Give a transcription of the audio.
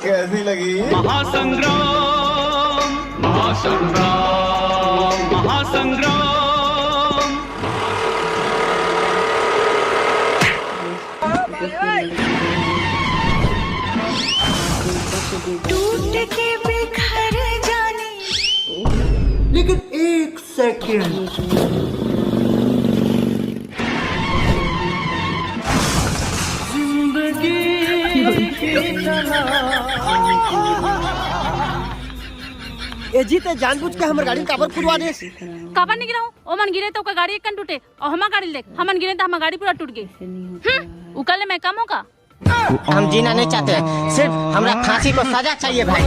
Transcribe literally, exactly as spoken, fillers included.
कैसी लगी? महासंग्राम, महासंग्राम, महासंग्राम। टूट के बिखर जाने। लेकिन एक सेकंड, जिंदगी की तरह। ए जी, ते जानबूझ के हमर गाड़ी काबर फुटवा देस? काबर नहीं गिराऊं? ओमन गिरे तो ओकर गाड़ी एक कन टूटे, और हमार गाड़ी देख, हमन गिरे तो हमार गाड़ी पूरा टूट गई। हम्म, उकर ले मैं कम हों का? हम जीना नहीं चाहते, सिर्फ हमरा फांसी को सजा चाहिए भाई।